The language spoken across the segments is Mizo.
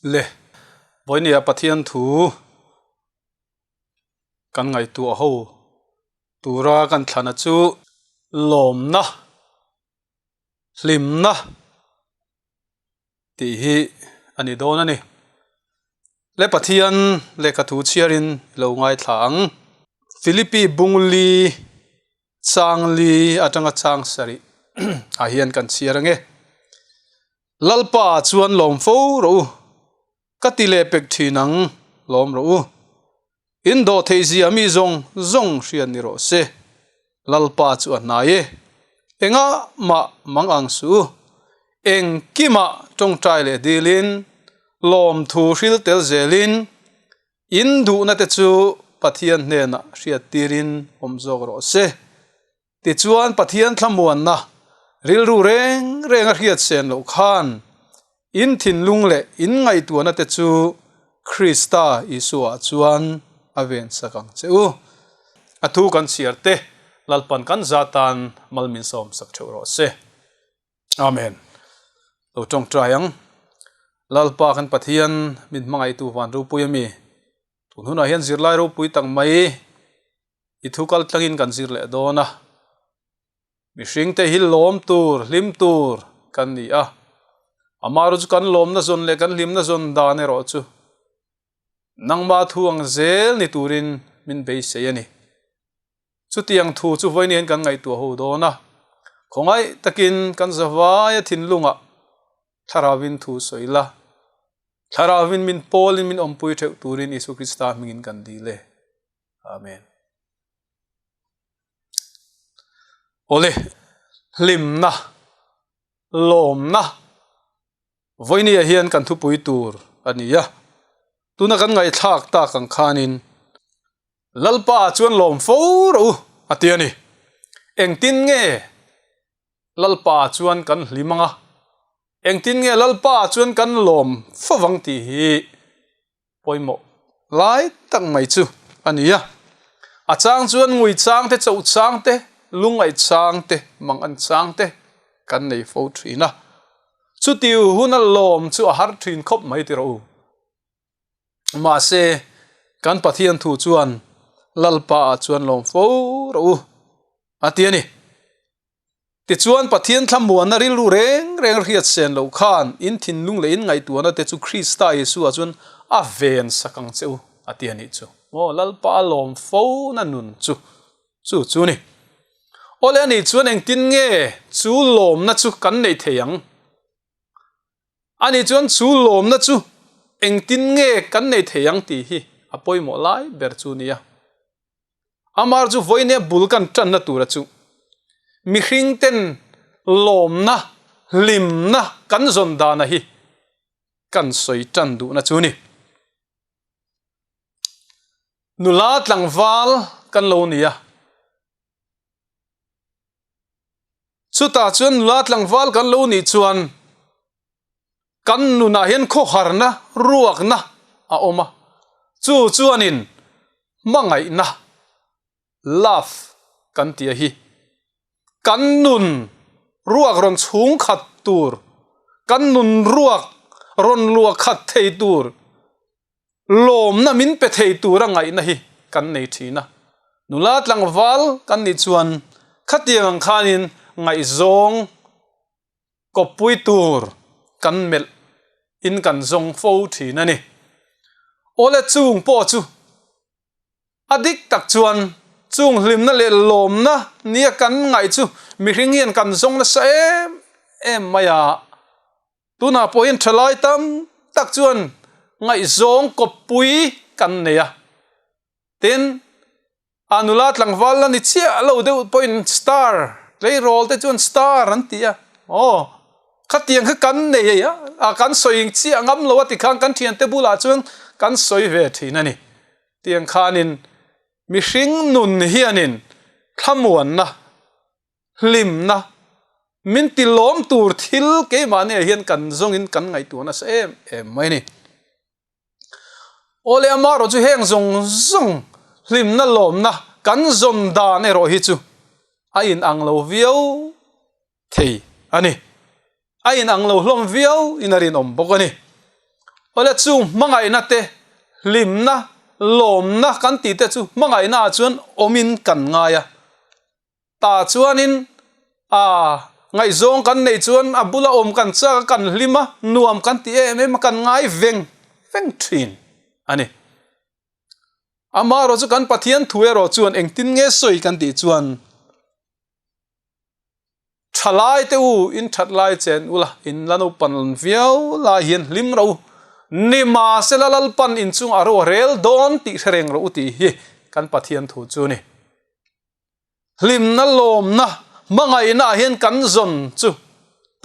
Le, vawinia Pathian thu kan ngaihtuah ho tura kan thlana chu lawmna, hlimna tih hi a ni dawn a ni. Le Pathian lehkha thu chhiarin lo ngaithla ang. Philippi Bungli Changli atanga chang sarih ah hian kan chhiar ange. Lalpa chuan lawm fo rawh u, ka ti leh pek thin ang, lawm rawh u. In dawh theih zia mi zawng zawng hriat ni rawh se. Lalpa chu a hnai e. Engah mah mang ang suh u. Engkimah tawngtai leh dilin, lawmthu hril tel zelin, In duhna te chu Pathian hnenah hriattirin awm zawk rawh se. Tichuan Pathian thlamuanna rilru reng reng a hriat sen loh khan in thinlung leh in ngaihtuahna te chu Krista Isua chuan a vensak ang che u. A thu kan chhiar te Lalpan kan za tan mal min sawmsak theuh rawh se. Amen. Lo tawngtai ang. Lalpa kan Pathian min hmangaihtu van ropui ami. Tun hunah hian zirlai ropui tak mai i thu kal tlangin kan zir leh dawn a. Mihring te hi lawm tur, hlim tur kan ni a. Amaherawh chu kan lawmna zawn leh kan hlimna zawn dan erawh chu nangmah thu ang zel ni turin min beisei a ni. Chutiang thu chu vawiin hian kan ngaihtuah ho dawn a, khawngaih takin kan zavaia thinlungah Thlarauvin thu sawi la, Thlarauvin min pawlin min awmpui theuh turin Isua Krista hmingin kan dil e. Amen. Awle, hlimna, lawmna, vawinia hian kan thupui tur a ni a, tuna kan ngaihthlak tak ang khanin Lalpa chuan lawm fo rawh u, a ti a ni. Engtin nge Lalpa chuan kan hlim ang a? Engtin nge Lalpa chuan kan lawm fo vang tih hi pawimawh lai tak mai chu a ni a. A chang chuan ngui chang te, chauh chang te, lungngaih chang te, mangan chang te kan nei fo thin a. Chuti huna lawm chu a har thin khawp mai ti rawh u. Mahse, kan Pathian thu chuan Lalpa ah chuan lawm fo rawh u, a ti a ni. Tichuan, Pathian thlamuanna rilru reng reng hriat sen loh khan in thinlung leh in ngaihtuahna te chu Krista Isua chuan a ven sak ang che u, a ti a nih chu. Aw, Lalpa a lawm fo na nun chu, chu chu ni. Awle a nih chuan engtin nge chu lawmna chu kan neih thei ang? Ani chuan chu lawmna chu engtin nge kan nei thei ang tih hi a pawimawh lai ber chu nia. Amar chu vawinia bul kan tanna tura chu mihring ten lawmna, hlimna kan zawn dana hi kan sawi tan duhna chu ni. Nula tlangval kan lo nia. Chutah chuan nula tlangval kan lo nih chuan kan nunah hian khawharna, ruakna a awm a, chu chuanin hmangaihna, love, kan tih a hi kan nun ruak rawn chhung khat tur, kan nun ruak rawn luah khat thei tur, Lawmna min pe thei tura ngaihna hi kan nei thin a, nula tlangval kan nih chuan khatiang ang khanin ngaihzawng kawppui tur kan melh in kan zawng fo thin a ni. Awle chung pawh chu a dik tak chuan chung hlimna leh lawmna nia kan ngaih chu mihring hian kan zawng nasa em em mai a. Tunah pawhin thalai tam tak chuan ngaihzawng kawppui kan nei a, tin a nula tlangval la ni chiah lo deuh pawhin star tleirawl te chuan star an ti a, aw khatiang kha kan nei a, kan sawi chiah ngam lo a tikhan kan thiante bulah chuan kan sawi ve thin a ni. Tiang khanin mihring nun hianin thlamuanna hlimna min ti lawm tur thil keimahni ah hian kan zawngin kan ngaihtuah nasa em em mai a ni. Awle amaherawh chu heng zawng zawng hlimna lawmna kan zawn dan erawh hi chu a inang lo viau thei a ni. A inang lo hlawm viau in a rinawm bawk a ni. Awle chung hmangaihna te, hlimna, lawmna kan tih te chu hmangaihna ah chuan awmin kan ngai a. Tah chuanin a ngaihzawng kan neih chuan a bula awm kan chak a, kan hlim a, nuam kan ti em em a, kan ngai veng veng thin a ni. Amaherawh chu kan Pathian thu erawh chuan engtin nge sawi kan tih chuan Thalai te u, in that lai chen ula, in la naupan viau lai hian hlim rawh u. Nimahsela Lalpan in chungah ro a rel dawn tih hre reng rawh u tih hi kan Pathian thu chu a ni. Hlimna lawmna hmangaihna ah hian kan zawn chu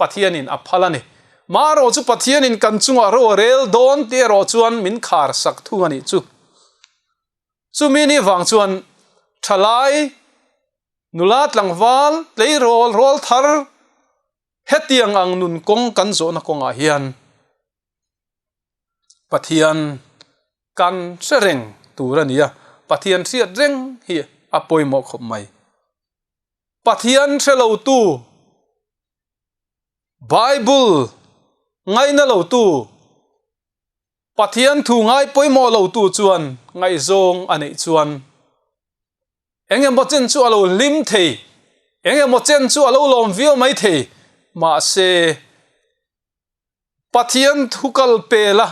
Pathianin a phal a ni. Marawh chu Pathianin kan chungah ro a rel dawn tih erawh chuan min khar sak thung a nih chu. Chumi ni vang chuan thalai nula tlangval tleirawl rawl thar hetiang ang nun kawng kan zawhna kawngah hian Pathian kan hre reng tur a ni a, Pathian hriat reng hi a pawimawh khawp mai. Pathian hre lotu, Bible ngaina lotu, Pathian thu ngai pawimawh lotu chuan ngaihzawng a neih chuan eng emaw chen chu a lo hlim thei, eng emaw chen chu a lo lawm viau mai thei, mahse, Pathian thu kal pel a,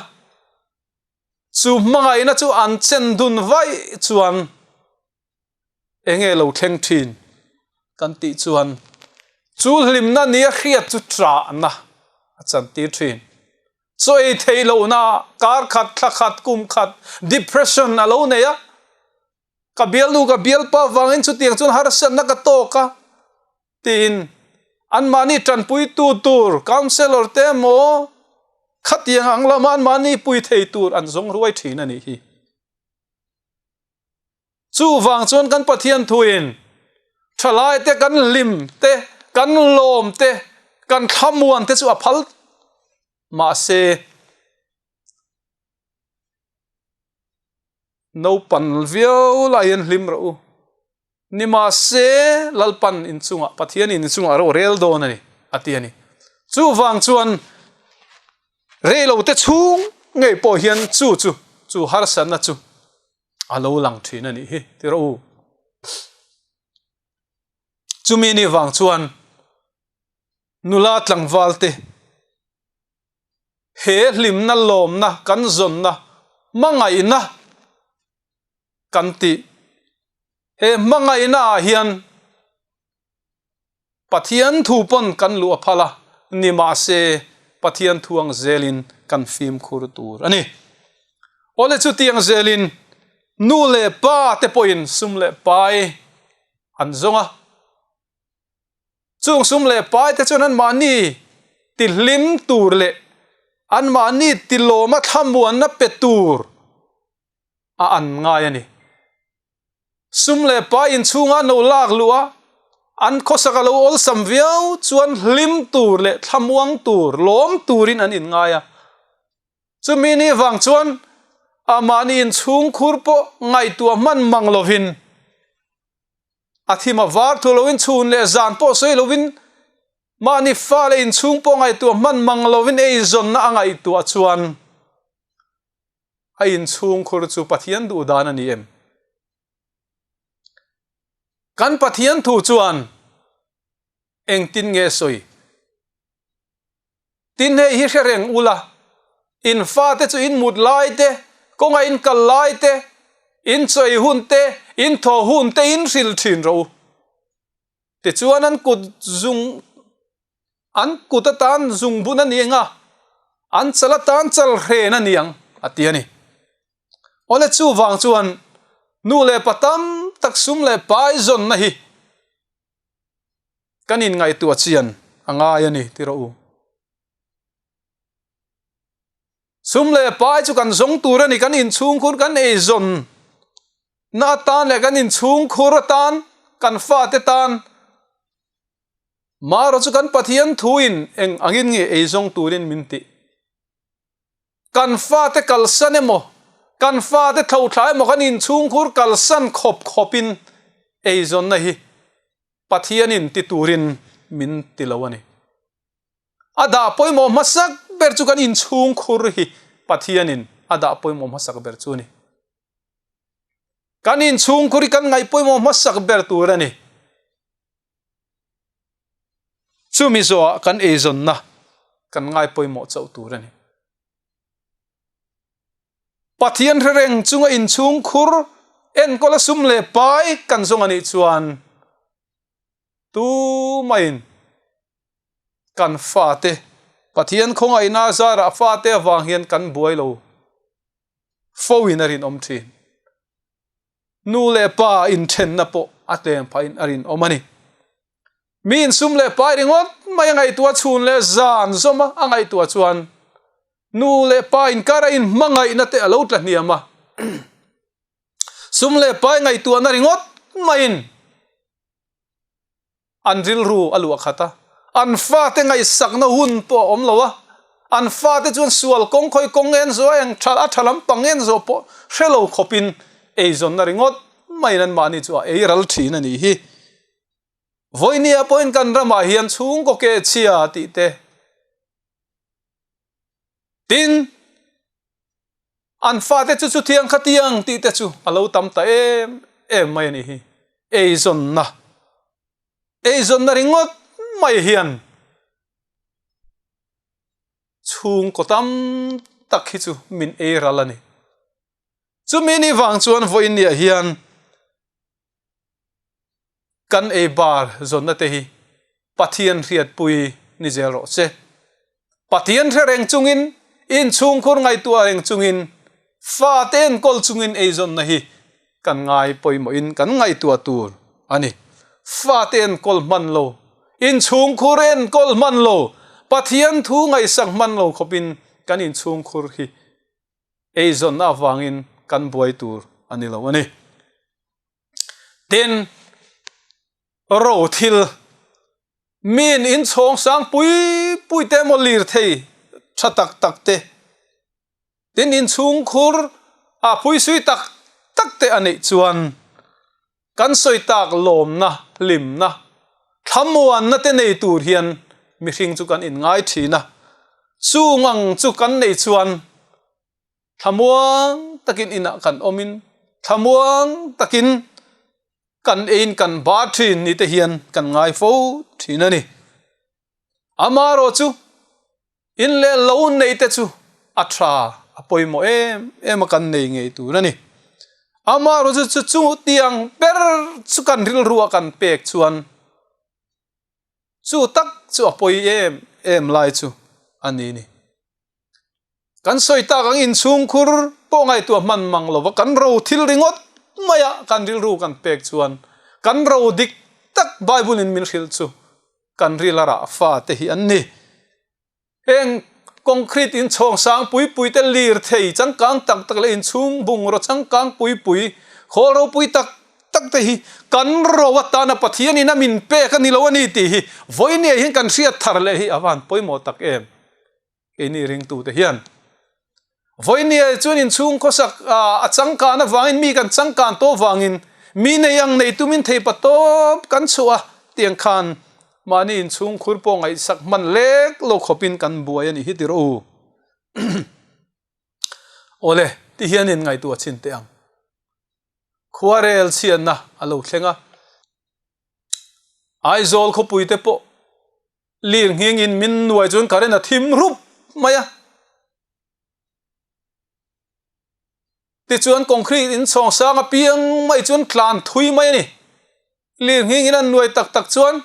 chu hmangaihna chu an chen dun vaih chuan eng nge lo thleng thin kan tih chuan chu hlimna nia hriat chu ṭahna a chantir thin. Chaw ei theih lohna kar khat, thla khat, kum khat depression a lo nei a, ka bialnu ka bialpa vangin chutiang chuan harsatna ka tawk a, Tiin anmahni tanpuitu tur counsellor te emaw khatiang ang lama anmahni pui thei tur an zawng ruai thin a nih hi. Chuvang chuan kan Pathian thuin thalai te kan hlim te, kan lawm te, kan thlamuan te chu a phal mahse Naupan viau lai hian hlim rawh u. Nimahse, Lalpan inchungah, Pathianin inchungah ro rel dawn a ni, a ti a ni. Chuvang chuan reilote chhung ngei pawh hian chu chu, chu harsatna chu a lo lang thin a nih hi, ti rawh u. Chumi ni vang chuan nula tlangvalte he hlimna lawmna kan zawnna hmangaihna kan tih. He hmangaihna ah hian Pathian thu pawn kan luh a phal a, nimahse Pathian thu ang zelin kan fimkhur tur a ni. Awle chutiang zelin nu leh pa te pawhin sum leh pai an zawng a, chung sum leh pai te chuan anmahni tihlim tur leh anmahni tilawma thlamuanna pe tur a an ngai a ni. Sum leh pai inchhunga no lak luh a, an khawsak a lo awlsam viau chuan hlim tur leh thlamuang tur, lawm turin an inngai a. Chumi ni vang chuan amahni inchhung khur pawh ngaihtuah hman mang lovin, a thim a var thu lovin, chhun leh zan pawh sawi lovin, mahni fa leh inchhung pawh ngaihtuah hman mang lovin eizawnna a ngaihtuah chuan, A inchhungkhur chu Pathian duh dan a ni em? Kan Pathian thu chuan engtin nge sawi? Tin hei hi hre reng ula, in fate chu in mut lai te, kawnga in kal lai te, in chawi hun te, in thaw hun te in hrilh thin rawh u. Tichuan an kut zung An kut atan zungbun a ni ang a, an chal atan chalhren a ni ang, a ti a ni. Awle chuvang chuan nu leh pa tam tak sum leh pai zawnna hi kan inngaihtuah chian a ngai a ni ti rawh u. Sum leh pai chu kan zawng tur a ni, kan inchhungkhur kan eizawn na atan leh kan inchhungkhur atan, kan fate tan Marawh chu kan Pathian thuin eng angin nge eizawng turin min tih? Kan fate kalsan emaw, kan fate thlothla emaw kan inchhungkhur kalsan khawp khawpin eizawnna hi Pathianin ti turin min ti lo a ni. A dah pawimawh hmasak ber chu kan inchhungkhur hi. Pathianin a dah pawimawh hmasak ber chu a ni. Kan inchhungkhur hi kan ngaih pawimawh hmasak ber tur a ni. Chumi zawhah kan eizawnna kan ngai pawimawh chauh tur a ni. Pathian hre reng chunga inchhungkhur enkawla sum leh pai kan zawng a nih chuan tumahin kan fate Pathian khawngaihna zarah fate avang hian kan buai lo fo in a rinawm thin. Nu leh pa inthenna pawh a tlem phahin a rinawm a ni. Mi insum leh pai ringawt mai a ngaihtuah chhun leh zan zawm a, a ngaihtuah chuan nu leh pa inkar a inhmangaihna te a lo tla hniam a. Sum leh pai ngaihtuahna ringawt maiin An rilru a luah khat a, an fate ngaihsakna hun pawh a awm lo a, an fate chuan sual kawng khawi kawng en zawh a, eng tha a tha lampang en zawh pawh hre lo khawpin eizawnna ringawt maiin an mahni chu a ei ral thin a nih hi. Vawinia pawhin kan ramah hian chhungkaw ke chhia tih te, tin, An fate chu chutiang khatiang tih te chu a lo tam ta em em mai a nih hi. Eizawnna, eizawnna ringawt mai hian chhungkaw tam tak hi chu min ei ral a ni. Chumi ni vang chuan vawiin-niah hian Kan ei bar zawnna te hi Pathian hriatpui ni zel rawh se. Pathian hre reng chungin, inchhungkhur ngaihtuah reng chungin, fate enkawl chungin eizawnna hi kan ngai pawimawhin kan ngaihtuah tur a ni. Fate enkawl hman lo, inchhungkhur enkawl hman lo, Pathian thu ngaihsak hman lo khawpin kan inchhungkhur hi eizawnna avangin kan buai tur a ni lo a ni. Tin, ro thil, miin inchhawng sang pui pui te emaw lirthei tha tak tak te, tin inchhungkhur ah phuisui tak tak te a neih chuan kan sawi tak lawmna, hlimna, thlamuanna te nei tur hian mihring chu kan inngai thin a, chung ang chu kan neih chuan Thlamuang takin inah kan awmin thlamuang takin kan eiin kan ba thin ni te hian kan ngai fo thin a ni. Amaherawh chu in leh lo nei te chu a tha a pawimawh em em a kan nei ngei tur a ni. Amaherawh chu chu chu tiang ber chu kan rilruah kan pek chuan chu tak chu a pawi em em lai chu a ni ni. Kan sawi tak ang inchhungkhur pawh ngaihtuah hman mang lova kan ro thil ringawt maia kan rilru kan pek chuan kan ro dik tak Bible in min hrilh chu kan ril a rah fa te hi an ni. Heng concrete inchhawng sang pui pui te lir thei changkang tak tak leh inchhung bungraw changkang pui pui khawl ropui tak tak te hi kan ro atana Pathian in a min pek a ni lo a ni tih hi vawinia hian kan hriat thar leh hi a van pawimawh tak em. Keini ringtute hian vawinia chuan inchhung khawsak a changkan avangin mi kan changkan tawh avangin mi nei ang nei tumin thei pa tawp kan chhuah a tiang khan mahni inchhung khur pawh ngaihsak hman lek lo khawpin kan buai a nih hi ti rawh u. Awle, ti hian in ngaihtuah chhin teh ang. Khuarel chhiatna a lo thleng a, Aizawl khawpui te pawh Lir nghing in min nuai chuan current a thim rup mai a. Tichuan concrete in chhawng sang apiang mai chuan tlan thui mai a ni. Lir nghing in an nuai tak tak chuan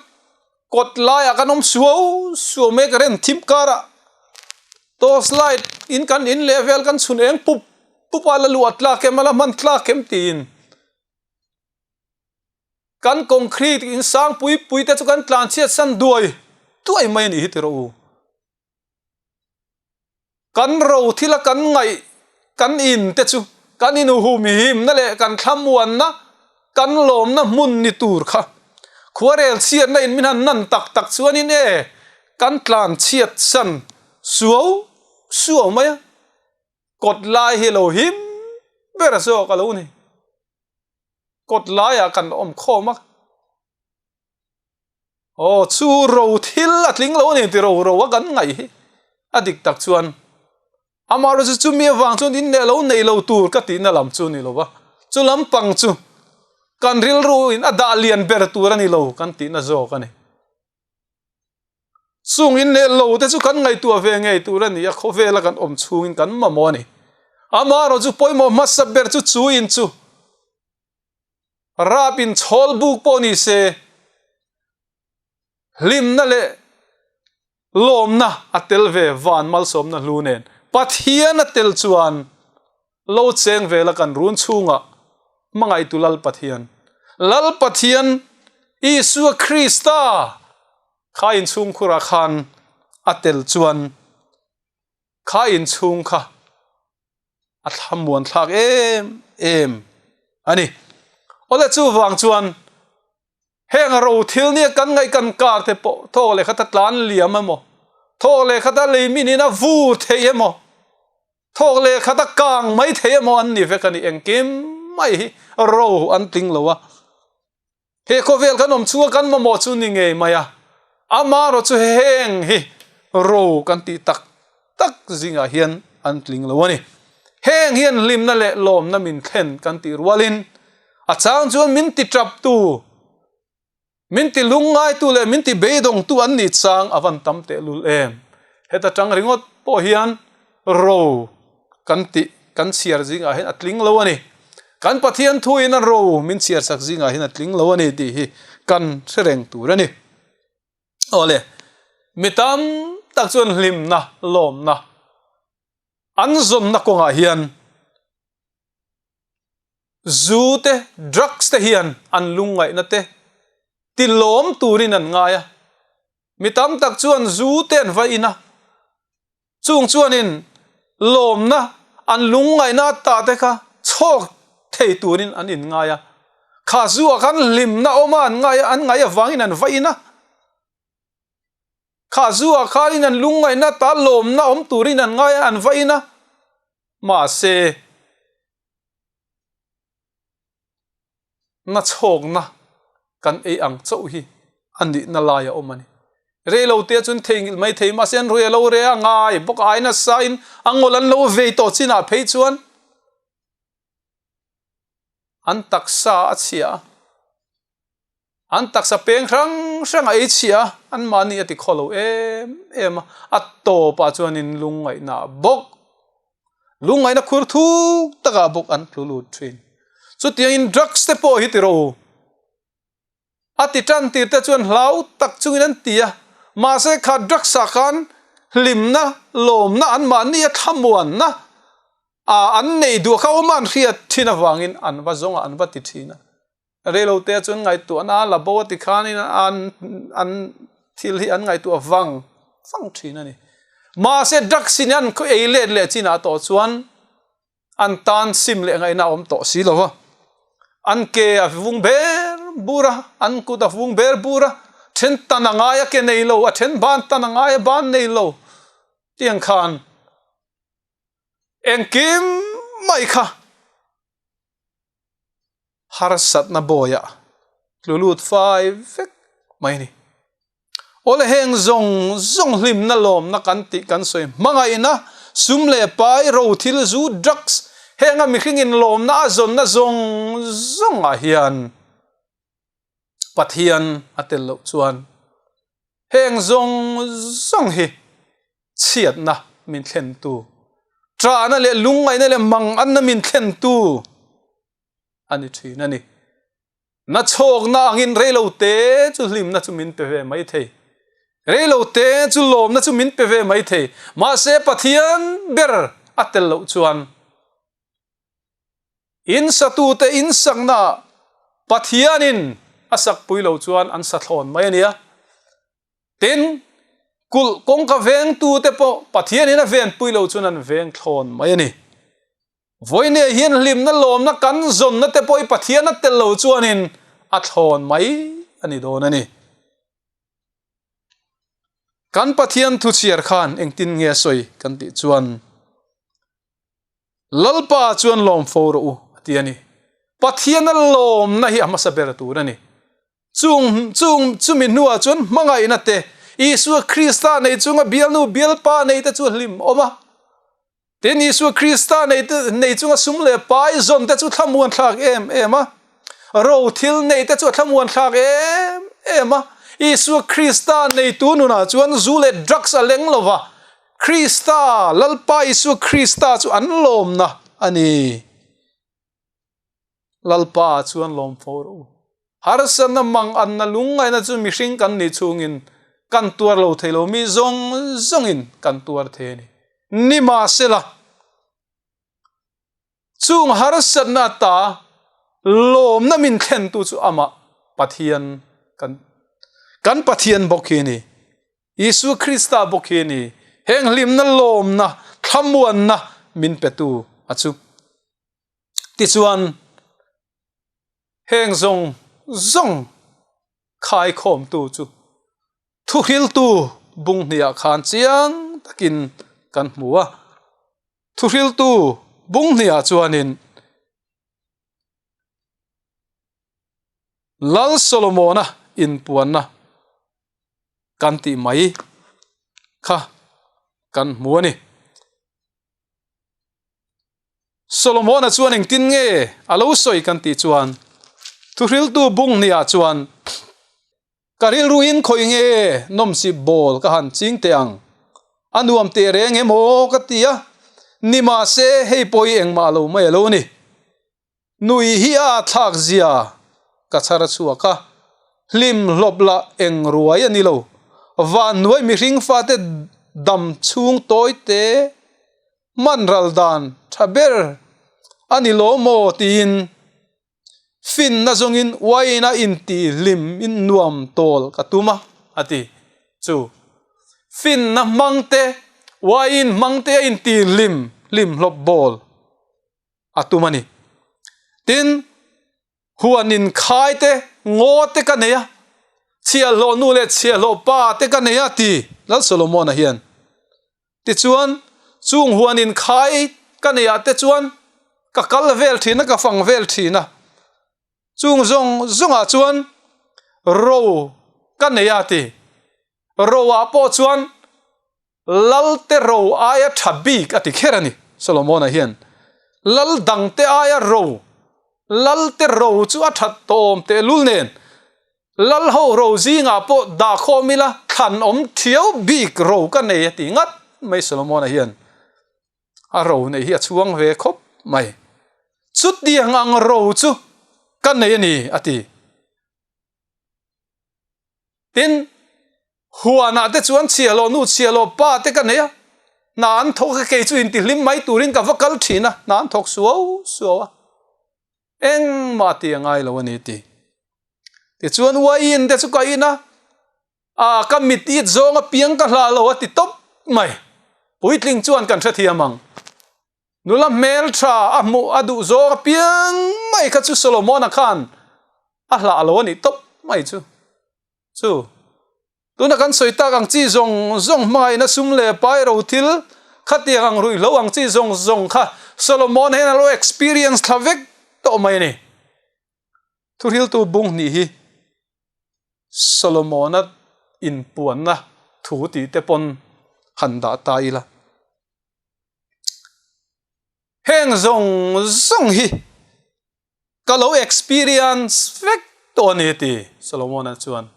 kawt laiah kan awm suau suau mai a current thim karah torch light in kan in leh vel kan chhun eng pup pup a la luah tlak em a la hman tlak em tiin. Kan concrete in sang pui pui te chu kan tlan chhiat san duai duai mai a nih hi ti rawh u. Kan ro thila kan ngaih kan in te chu kan inhum himna leh kan thlamuanna kan lawmna hmun ni tur kha khuarel chhiatna in min han nan tak tak chuanin e kan tlan chhiat san suau suau mai a, kawt lai hi lo him ber zawk a lo ni. Kawt laiah kan awm khawm a, aw chu ro thil a tling lo a ni ti ro ro a kan ngaih hi a dik tak chuan Amaherawhchu chumi avang chuan in leh lo nei lo tur ka tihna lam chu a ni lo va, chu lampang chu kan rilru in a dah lian ber tur a ni lo kan tihna zawk a ni. Chung in leh lo te chu kan ngaihtuah ve ngei tur a ni a, khawvela kan awm chhungin kan mamawh a ni. Amaherawhchu pawimawh hmasa ber chu chu in chu rap in chhawl buk pawh ni se, Hlimna leh lawmna a tel ve van malsawmna hlu nen Pathian a tel chuan lo cheng ve la kan run chhungah hmangaihtu Lal Pathian Lal Pathian Isua Krista kha inchhungkhurah khan a tel chuan kha inchhung kha a thlamuan thlak em em a ni. Awle chuvang chuan Heng ro thil nia kan ngaih kan kar te pawh thawk leh khata tlan liam emaw, thawk leh khata lei min in a vur thei emaw, thawk leh khata kang mai thei emaw an ni vek a ni. Engkim mai hi ro an tling lo a. He khawvel kan awm chhunga kan mamawh chu ni ngei mai a, amaherawh chu heng hi ro kan tih tak tak zingah hian an tling lo a ni. Heng hian hlimna leh lawmna min thlen kan tih rualin A chang chuan min ti taptu, min ti lungngaitu leh min ti beidawngtu an nih chang a van tam tehlul em. Heta tang ringawt pawh hian ro kan tih kan chhiar zingah hian a tling lo a ni. Kan Pathian thuin a ro min chhiar sak zingah hian a tling lo a ni tih hi kan hre reng tur a ni. Awle, mi tam tak chuan hlimna, lawmna an zawnna kawngah hian Zu te, drugs te hian an lungngaihna te ti lawm turin an ngai a. Mi tam tak chuan zu te an va in a, chung chuanin lawmna an lungngaihna ata te kha chhawk thei turin an in ngai a. Kha zu ah khan hlimna awma an ngai a, an ngaih avangin an va in a. Kha zu ah khanin an lungngaihna ata lawmna awm turin an ngai a, an va in a. Mahse. Na chhawkna kan ei ang chauh hi a nihna lai a awm a ni. Reilo te chuan theihnghilh mai thei mahse an rui a lo re a ngai bawk a, ai nasa in a ngawl an lo vei tawh chinah phei chuan an taksa a chhia a. An taksa peng hrang hrang a ei chhia a, anmahni a ti khaw lo em em a, a tawpah chuanin lungngaihna bawk, lungngaihna khur thuk takah bawk an tlu lut thin. Chutiangin drugs te pawh hi ti ro u. A ti tan tir te chuan hlau tak chungin an ti a, mahse kha drugs ah khan hlimna, lawmna, anmahni a thlamuanna a an neih duh kha awm a an hriat thin avangin an va zawng a, an va ti thin a. Reilote chuan ngaihtuahna a la bo a ti khanin an an thil hi an ngaihtuah vang vang thin a ni. Mahse drugs in an ei let leh chinah tawh chuan an tan sim leh ngaihna a awm tawh si lo va. An ke a vung ber bur a, an kut a vung ber bur a, then tan a ngai a ke nei lo, a then ban tan a ngai a ban nei lo tiang khan engkim mai kha harsatna bawiah tlu lut fai vek mai a ni. Awle heng zawng zawng hlimna lawmna kan tih kan sawi hmangaihna, sum leh pai, ro thil zu, drugs, henga mihringin lawmna a zawnna zawng zawngah hian Pathian a tel loh chuan heng zawng zawng hi chhiatna min thlentu, ṭahna leh lungngaihna leh manganna min thlentu a ni ṭhin a ni. Na chhawkna angin reilo te chu hlimna chu min pe ve mai thei. Reilo te chu lawmna chu min pe ve mai thei. Mahse Pathian ber a tel loh chuan in satute in saknaah Pathianin a sakpui lo chuan an sa thlawn mai a nia. Tin, kulh kawngka vengtute pawh Pathianin a venpui lo chuan an veng thlawn mai a ni. Vawinia hian hlimna lawmna kan zawnna te pawh hi Pathian a tel lo chuanin a thlawn mai a ni dawn a ni. Kan Pathian thuchhiar khan engtin nge a sawi kan tih chuan, Lalpa chuan lawm fo rawh u, a ti a ni. Pathiana lawmna hi a hmasa ber tur a ni. Chung, chung, chumi hnuah chuan hmangaihna te, Isua Krista nei chunga bialnu bialpa nei te chu hlim awm a. Tin, Isua Krista nei te nei chunga sum leh pai zawn te chu thlamuan thlak em em a, ro thil nei te chu a thlamuan thlak em em a. Isua Krista neitu nunah chuan zu leh drugs a leng lo va, Krista, Lalpa Isua Krista chu an lawmna a ni. Lalpa chuan lawm fo rawh u. Harsatna mang anna lungngaihna chu mihring kan nih chhungin kan tuar lo thei lo, mi zawng zawngin kan tuar thei a ni. Nimahsela, chung harsatna ata lawmna min thlentu chu amah Pathian kan kan Pathian bawk hi a ni. Isua Krista bawk hi a ni. Heng hlimna lawmna thlamuanna min petu a chu. Tichuan, heng zawng zawng khaikhawmtu chu thuhriltu bung hniah khan chiang takin kan hmu a. Thuhriltu bung hniah chuanin Lal Solomona inpuanna kan tih mai kha kan hmu a ni. Solomona chuan engtin nge a lo sawi kan tih chuan thuhriltu bung hniah chuan ka rilruin khawi nge nawmsip bawl ka han ching teh ang, a nuam teh reng emaw ka ti a, nimahse hei pawh hi engmah lo mai a lo ni. Nui hi a thlak zia ka chhar a chhuak a, hlim hlawp lah eng ruai a ni lo. Vannuai mihring fate dam chhung tawi te hman ral dan tha ber a ni lo maw tiin finna zawngin uaina intihhlim in nuam tawl ka tum a, a ti. Chu finna hmang te, uain hmang te a intihhlim hlim hlawp bawl. a tum a ni. Tin, huan inkhai te, ngaw te ka nei a, chhiahhlawh nu leh chhiahhlawh pa te ka nei a ti Lal Solomon-a hian. Tichuan, chung huan inkhai ka neih ah te chuan ka kal vel thin a, ka fang vel thin a. Chung zawng zawngah chuan ro ka nei a ti. Ro ah pawh chuan Lalte ro aia tha bik a ti kher a ni. Solomona hian lal dangte aia ro, lalte ro chu a that tawm tehlul nen, lal ho ro zingah pawh dah khawm ila thlan awm thiau bik ro ka nei a ti ngat mai Solomona hian. A ro neih hi a chhuang ve khawp mai. Chutiang ang ro chu ka nei a ni a ti. Tin, huanah te chuan chhiahhlawh nu chhiahhlawh pa te ka nei a, hna an thawk a, kei chu intihlim mai turin ka va kal thin a, hna an thawk suau suau a, engmah tih a ngai lo a ni ti. Tichuan uaiin te chu ka in a, ah ka mit it zawng apiang ka hlah lo a ti tawp mai. Puitling chuan kan hrethiam ang. Nula hmel tha a hmuh a duh zawng apiang mai kha chu Solomona khan a hlah lo a nih tawp mai chu. Chu tuna kan sawi tak ang chi zawng zawng hmangaihna sum leh pai ro thil khatiang ang ruihhlo ang chi zawng zawng kha Solomon hian a lo experience thla vek tawh mai a ni. Thuhriltu bung hnih hi Solomona inpuanna thu tih te pawn han dah ta ila. Heng zawng zawng hi ka lo experience vek tawh a ni ti Solomon-a chuan.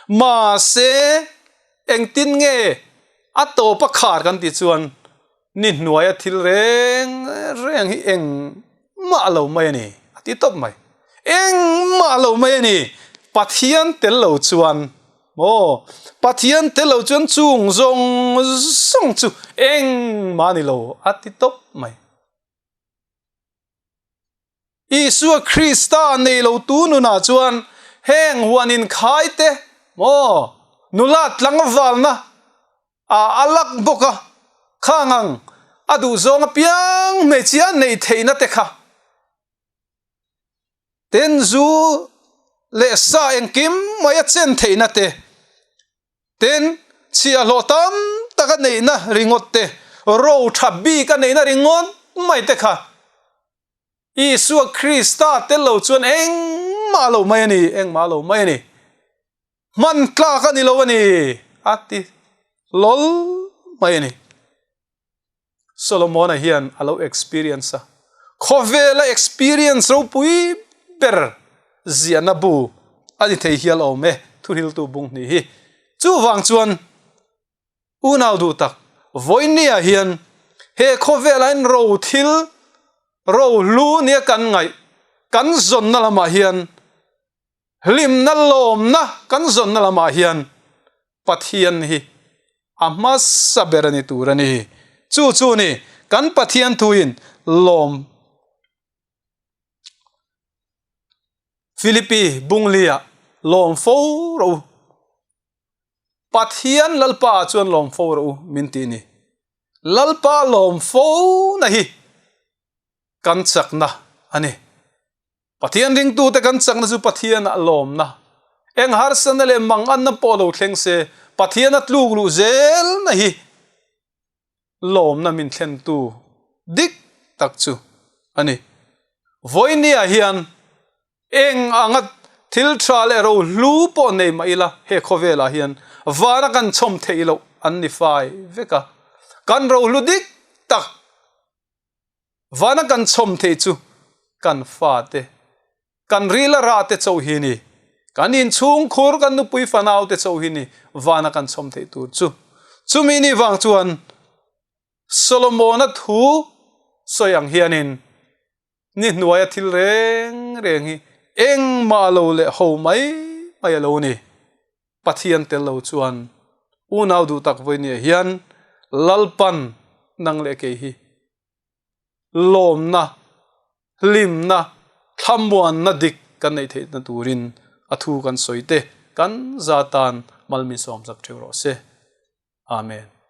Mahse, engtin nge a tawp a khar kan tih chuan ni hnuaia thil reng reng hi engmah lo mai a ni a ti tawp mai. Engmah lo mai a ni. Pathian tel lo chuan Maw? Pathian tel lo chuan chung zawng zawng chu engmah ni lo a ti tawp mai. Isua Krista nei lo tu nunah chuan heng huan inkhai te maw nula tlangvalna a a lak bawk a, khang ang a duhzawng apiang hmeichhia a neih theihna te kha Tin, zu leh sa engkim mai a chen theihna te, tin, chhiahhlawh tam tak a neihna ringawt te, ro tha bik a neihna ringawt mai te kha Isua Krista tel lo chuan engmah lo mai a ni, engmah lo mai a ni. Hman tlak a ni lo a ni, a ti hlawl mai a ni. Solomona hian a lo experience a, khawvela experience ropui ber ziahna bu a ni thei hial awm e, thuhriltu bung hnih hi. Chuvang chuan unau duh tak, vawinia hian he khawvela in ro thil, ro hlu nia kan ngaih, kan zawnna lamah hian Hlimna lawmna kan zawnna lamah hian Pathian hi a hmasa ber a ni tur a ni. Chu chu ni kan Pathian thuin lawm Philippi Bunglia lawm fo rawh u. Pathian Lalpa ah chuan lawm fo rawh u min tih ni. Lalpa lawm fo na hi kan chakna a ni. Pathian ringtute kan chakna chu Pathianah lawmna, eng harsatna leh manganna pawh lo thleng se, Pathiana tluk luh zelna hi lawmna min thlentu dik tak chu a ni. Vawinia hian eng anga thil tha leh rohlu pawh nei mah ila he khawvelah hian vana kan chhawm theih loh an ni fai vek a, kan rohlu dik tak, Vana kan chhawm thei chu kan fate, kan rila rate chauh hi ni. Kan inchhungkhur, kan nupui fanaute chauh hi ni vana kan chhawm theih tur chu. Chumi ni vang chuan Solomona thu sawi ang hianin ni hnuaia thil reng reng hi engmah lo leh ho mai mai a lo ni. Pathian tel lo chuan unau duh tak vawinia hian Lalpan nang leh kei hi lawmna, hlimna, thlamuanna dik kan neih theihna turin a thu kan sawi te kan za tan mal min sawmsak theuh rawh se. Amen.